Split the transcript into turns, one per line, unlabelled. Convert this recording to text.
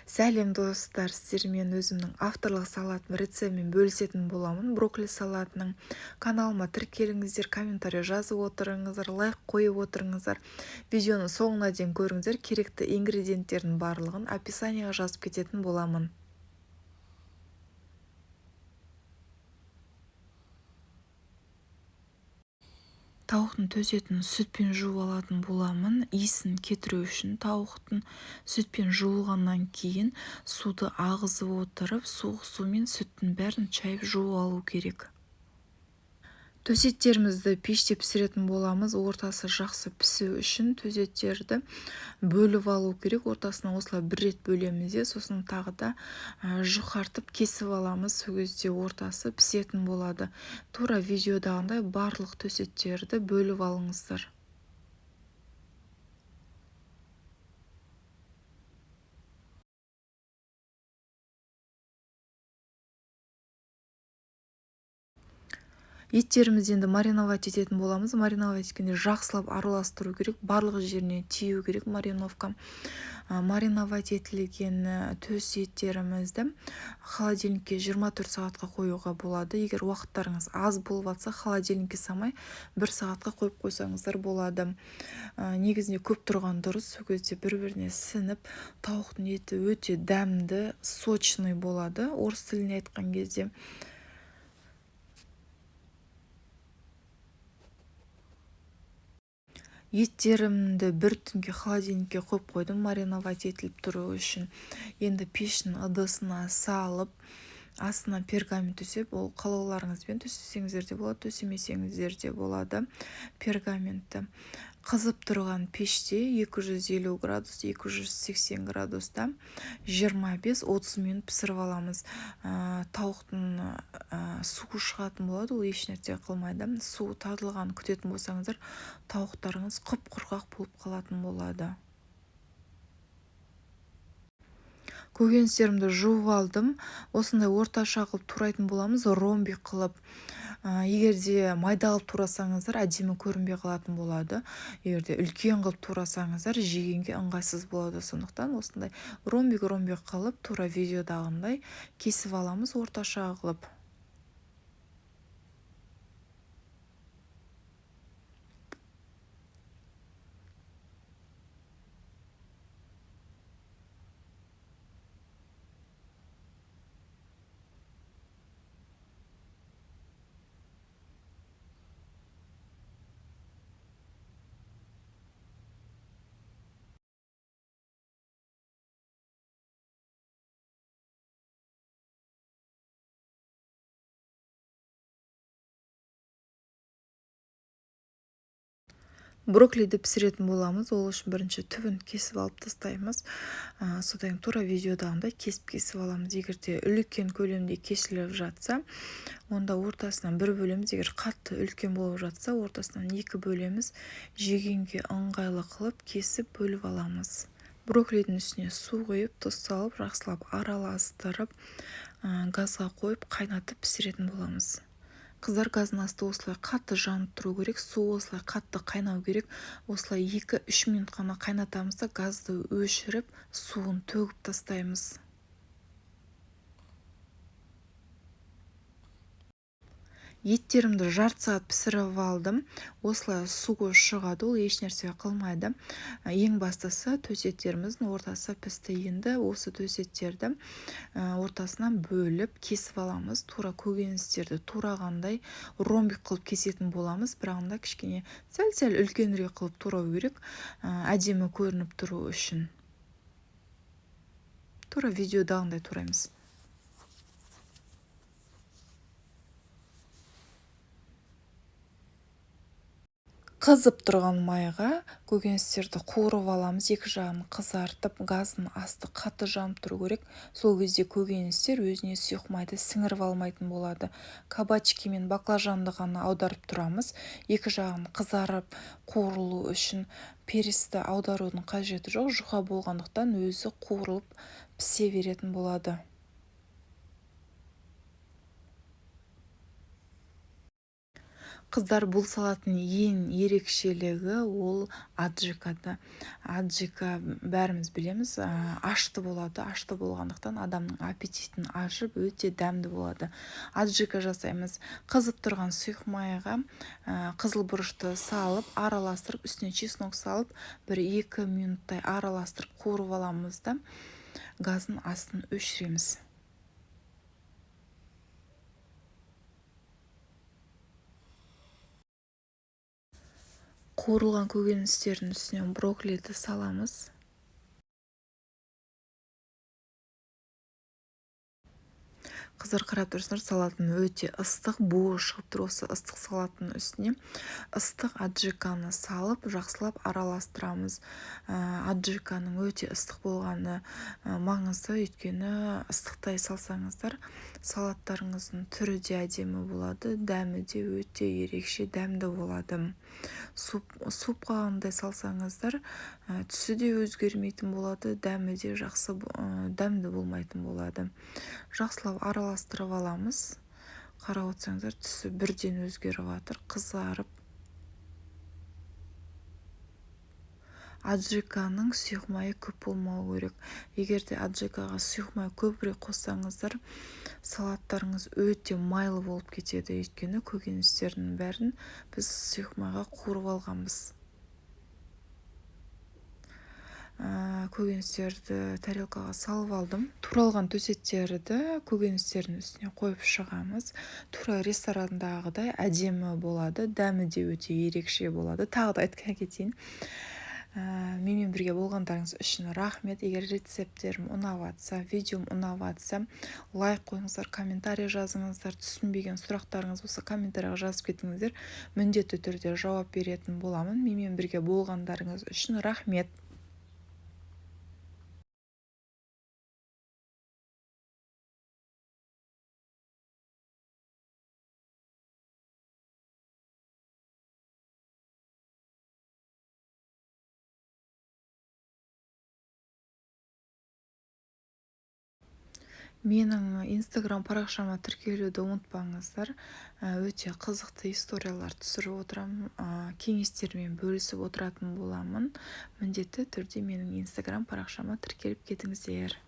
Сәлем, достар! Сіздермен өзімнің авторлық салатым рецептімен бөлісетін боламын, брокколи салатының. Каналыма тіркеліңіздер, комментарий жазып отырыңыздар, лайк қойып отырыңыздар. Видеоны соңына дейін көріңіздер. Керекті ингредиенттердің барлығын описанияға жазып кететін боламын. Тауықтың төс етін сүтпен жуып алатын боламын, иісін кетіру үшін. Тауықтың сүтпен жуылғаннан кейін суды ағызып отырып, суық сумен сүттің бәрін шайып жуып алу керек. Төс еттерімізді пеште пісіретін боламыз. Ортасы жақсы пісу үшін төс еттерді бөліп алу керек. Ортасына осылай бір рет бөлеміз де, сосын тағы да жұқартып кесіп аламыз. Сол кезде ортасы пісетін болады. Тура видеодағындай барлық төс еттерді бөліп алыңыздар. Еттерімізді енді мариновать ететін боламыз. Мариновать еткенде жақсылап араластыру керек, барлық жеріне тию керек мариновка. Мариновать етілген төс еттерімізді холодильникке 24 сағатқа қоюға болады. Егер уақыттарыңыз аз болып жатса, холодильникке салмай, бір сағатқа қойып қойсаңыздар болады. Негізінде көп тұрған дұрыс, сол кезде бір біріне сіңіп, тауықтың еті өте дәмді, сочный болады, орыс тілінде айтқан кезде. Еттерімді бір түнге холодильникке қойып қойдым мариновать етіліп тұру үшін. Енді пештің ыдысына салып, астына пергамент төсеп, ол қалауларыңызбен төсесеңіздер де болады, төсемесеңіздер де болады пергаментті. Қызып тұрған пеште 250 градус, 280 градуста 25-30 минут пісіріп аламыз. Тауықтың суы шығатын болады, ол ешнәрсе қылмайды. Суы тартылғанын күтетін болсаңыздар, тауықтарыңыз құп құрғақ болып қалатын болады. Көкөністерімді жуып алдым. Осындай орташа қылып турайтын боламыз, ромбик қылып. Егер де майда қылып турасаңыздар, әдемі көрінбей қалатын болады. Егер де үлкен қылып турасаңыздар, жегенге ыңғайсыз болады. Сондықтан осындай ромбик ромбик қылып, тура видеодағындай кесіп аламыз орташа қылып. Брокколиді пісіретін боламыз. Ол үшін бірінші түбін кесіп алып тастаймыз. Содан кейін тура видеодағындай кесіп-кесіп аламыз. Егер де үлкен көлемде кесіліп жатса, онда ортасынан бір бөлеміз. Егер қатты үлкен болып жатса, ортасынан екі бөлеміз. Жегенге ыңғайлы қылып кесіп бөліп аламыз. Брокколидің үстіне су құйып, тұз салып, жақсылап араластырып, газға қойып қайнатып пісіретін боламыз. Қыздар, газдың асты осылай қатты жанып тұру керек, су осылай қатты қайнау керек. Осылай 2-3 минут қана қайнатамыз да, газды өшіріп, суын төгіп тастаймыз. Еттерімді жарты сағат пісіріп алдым. Осылай суы шығады, ол ешнәрсе қылмайды. Ең бастысы, төс еттеріміздің ортасы пісті. Енді осы төс еттерді ортасынан бөліп кесіп аламыз. Тура көкөністерді турағандай ромбик қылып кесетін боламыз, бірақ анда кішкене сәл-сәл үлкенірек қылып турау керек, әдемі көрініп тұру үшін. Тура видеодағындай тураймыз. Қызып тұрған майға көкөністерді қуырып аламыз, екі жағын қызартып, газдың асты қатты жанып тұру керек. Сол кезде көкөністер өзіне сұйық майды сіңіріп алмайтын болады. Кабачки мен баклажанды ғана аударып тұрамыз. Екі жағын қызарып қуырылу үшін перісті аударудың қажеті жоқ, жұқа болғандықтан өзі қуырылып пісе беретін болады. Қыздар, бұл салаттың ең ерекшелігі ол аджикада. Аджика, бәріміз білеміз, ашты болады. Ашты болғандықтан адамның аппетитін ашып, өте дәмді болады. Аджика жасаймыз. Қызып тұрған сұйық майға қызыл бұрышты салып, араластырып, үстіне чеснок салып, 1-2 минуттай араластырып қуырып аламыз да, газдың астын өшіреміз. Қуырылған көкөністердің үстіне брокколиді саламыз. Қыздар, қарап тұрсыңдар, салаттың өте ыстық, буы шығып тұр. Осы ыстық салаттың үстіне ыстық аджиканы салып, жақсылап араластырамыз. Аджиканың өте ыстық болғаны маңызды, өйткені ыстықтай салсаңыздар, салаттарыңыздың түрі де әдемі болады, дәмі де өте ерекше дәмді болады. Суп қағандай салсаңыздар, түсі де өзгермейтін болады, дәмі де жақсы, дәмді болмайтын болады. Жақсылап араластырып аламыз. Қарап отырсаңыздар, түсі бірден өзгеріп жатыр, қызарып. Аджиканың сұйық майы көп болмау керек. Егер де аджикаға сұйық май көбірек қоссаңыздар, салаттарыңыз өте майлы болып кетеді, өйткені көкөністердің бәрін біз сұйық майға қуырып алғанбыз. Көкөністерді тарелкаға салып алдым. Туралған төсеттерді көкөністердің үстіне қойып шығамыз. Тура ресторандағыдай әдемі болады, дәмі де өте ерекше болады. Тағы да айтып кетейін. Менімен бірге болғандарыңыз үшін рахмет. Егер рецепттерім ұнап жатса, видеом ұнап жатса, лайк қойыңыздар, комментарий жазыңыздар. Түсінбеген сұрақтарыңыз болса, комментарийға жазып кетіңіздер. Міндетті түрде жауап беретін боламын. Менімен бірге болғандарыңыз үшін рахмет. Менің Инстаграм парақшама тіркелуді ұмытпаңыздар. Өте қызықты историялар түсіріп отырамын, кеңестермен бөлісіп отыратын боламын. Міндетті түрде менің Инстаграм парақшама тіркеліп кетіңіздер.